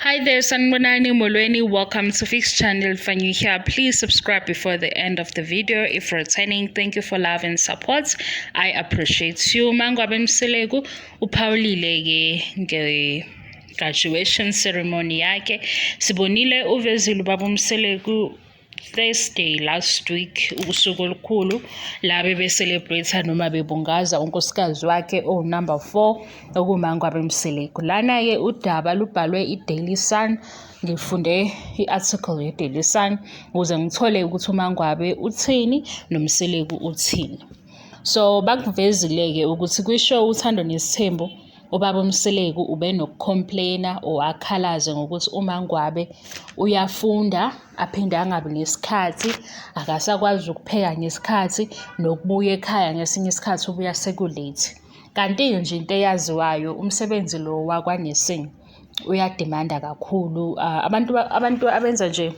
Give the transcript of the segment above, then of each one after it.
Hi there, Sanibonani Molweni. Welcome to Fix Channel. If you're new here, please subscribe before the end of the video. If returning, thank you for love and support. I appreciate you. MaNgwabe Mseleku uphawulile ke nge graduation ceremony yakhe. Sibonile uvezile ubaba uMseleku Thursday last week, usuku olukhulu la bebe-celebrate noma bebungaza unkosikazi wakhe owu-number 4, okuMaNgwabe Mseleku. Lana-ke udaba lubhalwe i-Daily Sun. Ngifunde i-article ye-Daily Sun ukuze ngithole ukuthi uMaNgwabe uthini noMseleku uthini. So bakuvezile-ke ukuthi kwi-show Uthando Nesithembu, ubaba uMseleku ube noku-complaina or akhalaze ngokuthi uMaNgwabe uyafunda aphinde angabi nesikhathi, akasakwazi ukupheka ngesikhathi, nokubuya ekhaya ngesinye isikhathi ubuya seku-late. Kanti-ke nje into eyaziwayo, umsebenzi lo wakwa-nursing uya-demanda kakhulu. Abantu abenza nje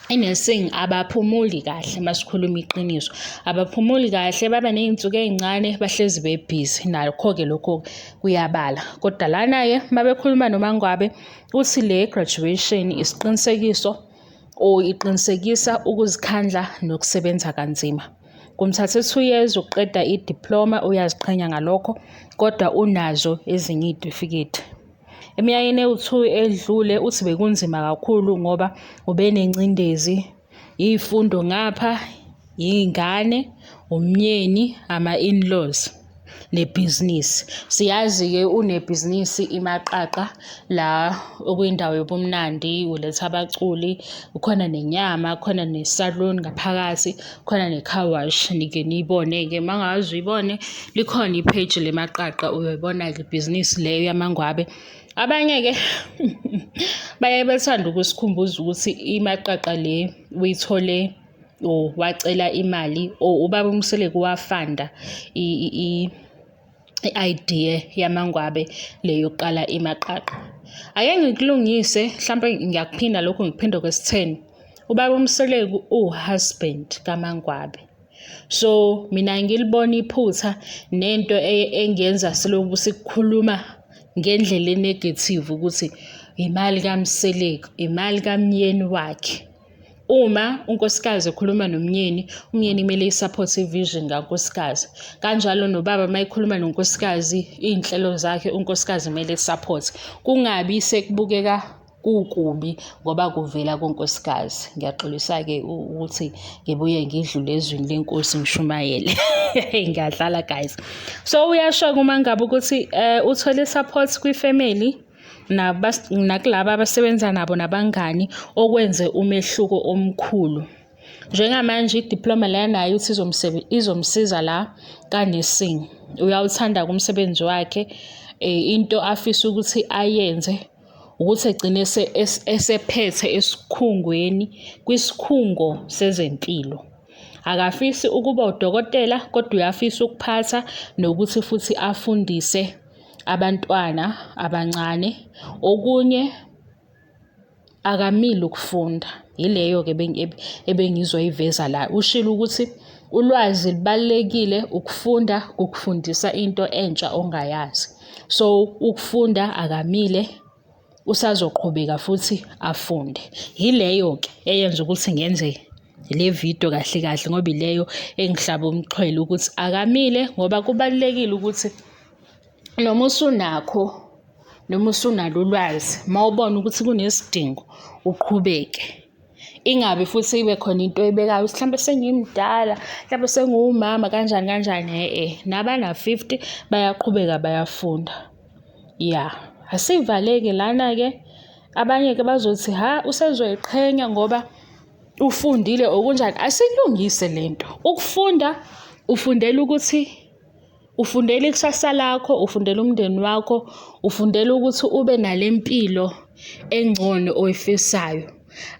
i-nursing abaphumuli kahle. Masikhuluma iqiniso, abaphumuli kahle, baba ney'nsuku ey'ncane, bahlezi bebhizi. Nakho-ke lokho kuyabala. Kodwa lana-ke mabekhuluma noMaNgwabe, uthi le graduation isiqinisekiso or iqinisekisa ukuzikhandla nokusebenza kanzima. Kumthathe 2 years ukuqeda i-diploma, uyaziqhenya ngalokho, kodwa unazo ezinye iy'tifiketi. Eminyakeni ewu-2 edlule, uthi bekunzima kakhulu ngoba ubenengcindezi, iy'fundo ngapha, iy'ngane, umnyeni, ama-in-laws nebhizinisi. Siyazi-ke unebhizinisi iMaqaqa la okuyindawo yobumnandi, uletha abaculi, kukhona nenyama, khona ne-salon ngaphakathi, khona ne-car wash. Nike niyibone-ke, uma ungaze uyibone, likhona i-page leMaqaqa, uyoyibona-ke ibhizinisi leyo yaMaNgwabe. Abanye-ke baye bethanda ukusikhumbuza ukuthi iMaqaqa le uyithole or wacela imali or ubaba uMseleku wa-funda i-idea yaMaNgwabe le yokuqala iMaqaqa. Ake ngikulungise, mhlampe ngiyakuphinda lokhu, ngikuphinde kwesi-10. Ubaba uMseleku uwu-husband kaMaNgwabe. So mina ngilibona iphutha nento engenza siloku sikukhuluma ngendlela e-negative ukuthi imali kaMseleku, imali kamyeni wakhe. Uma unkosikazi ekhuluma nomnyeni, umyeni kumele i-support i-vision kankosikazi. Kanjalo nobaba uma ekhuluma nonkosikazi iy'nhlelo zakhe, unkosikazi kumele e-support. Kungabi sekubukeka kukubi ngoba kuvela kunkosikazi. Ngiyaxolisa-ke ukuthi ngibuye ngidlule ezwini lenkosi ngishumayele. Ngiyadlala, guys. So uyasho-ke uma ngabe ukuthi uthole i-support kwi-family nakulaba abasebenza nabo nabangani, okwenze umehluko omkhulu. Njengamanje i-diploma le anayo uthi izomsiza la ka-nursing. Uyawuthanda-ke umsebenzi wakhe. Into afisa ukuthi ayenze ukuthi egcine esephethe esikhungweni, kwisikhungo sezempilo. Akafisi ukuba udokotela, kodwa uyafisa ukuphatha nokuthi futhi afundise abantwana abancane. Okunye, akamile ukufunda. Yileyo-ke ebengizoyiveza la. Ushilo ukuthi ulwazi lubalulekile, ukufunda kukufundisa into entsha ongayazi. So ukufunda akamile, usazoqhubeka futhi afunde. Yileyo-ke eyenza ukuthi ngenze le video kahle kahle, ngoba ileyo engihlaba umxhwele ukuthi akamile, ngoba kubalulekile ukuthi noma usunakho noma usunalo ulwazi, mawubona ukuthi kunesidingo, uqhubeke. Ingabi futhi ibe khona into oyibekayo ukuthi mhlampe sengimdala, mhlampe sengiwumama, kanjani kanjani. E-e, nabana-50 bayaqhubeka bayafunda. Ya, asivaleke lana-ke. Abanye-ke bazothi ha, usezoyiqhenya ngoba ufundile okunjani. Asilungise lento. Ukufunda ufundela ukuthi ufundela ikusasa lakho, ufundela umndeni wakho, ufundela ukuthi ube nale mpilo engcono oyifisayo.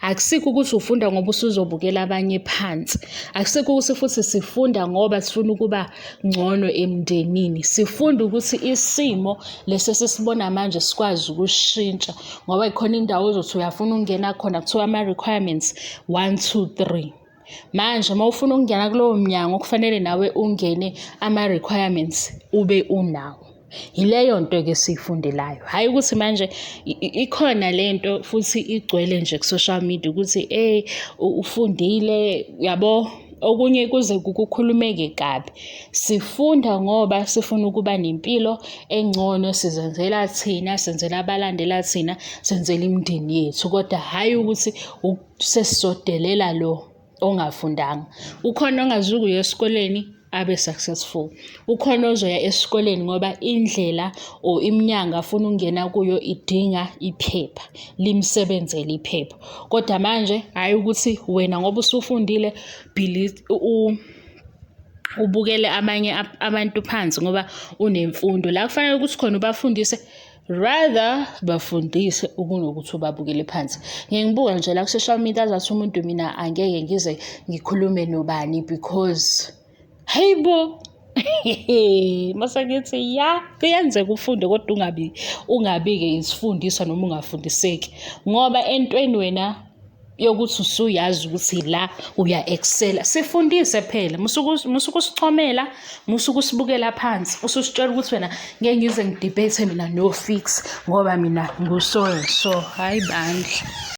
Akusikho ukuthi ufunda ngoba usuzobukela abanye phansi. Akusikho ukuthi futhi sifunda ngoba sifuna ukuba ngcono emndenini. Sifunda ukuthi isimo lesi esisibona manje sikwazi ukushintsha, ngoba khona indawo ozothi uyafuna ukungena khona, kuthiwa ama-requirements one, two, three. Manje uma ufuna ukungena kulowo mnyango, kufanele nawe ungene ama-requirements ube unawo. Yileyo nto-ke esiyifundelayo, hhayi ukuthi manje ikhona le nto futhi igcwele nje ku-social media ukuthi ufundile yabo, okunye kuze kukhulumeke kabi. Sifunda ngoba sifuna ukuba nempilo engcono, sizenzela thina, senzela abalandela thina, senzela imindeni yethu, kodwa hhayi ukuthi sesizodelela lo ongafundanga. Ukhona ongazukuya esikoleni abe successful. Ukhona ozoya esikoleni ngoba indlela or iminyango afuna ukungena kuyo idinga iphepha, limsebenzele iphepha. Kodwa manje hhayi ukuthi wena ngoba usufundile ubukele abanye abantu phansi ngoba unemfundo. La kufanele ukuthi khona ubafundise rather bafundise ukunokuthi ubabukele phansi. Ngike ngibuke nje la ku-social media azathi umuntu mina angeke ngize ngikhulume nobani because hayi bo, mase ngithi ya, kuyenzeka ufunde kodwa ungabi ungabi-ke isifundiswa noma ungafundiseki ngoba entweni wena yokuthi usuyazi ukuthi la uya-excel-a. Sifundise phela, musa ukusichomela, musa ukusibukela phansi, ususitshela ukuthi wena ngeke ngize ngi-debate mina no-Fix ngoba mina ngu-so and so. Hhayi bandla.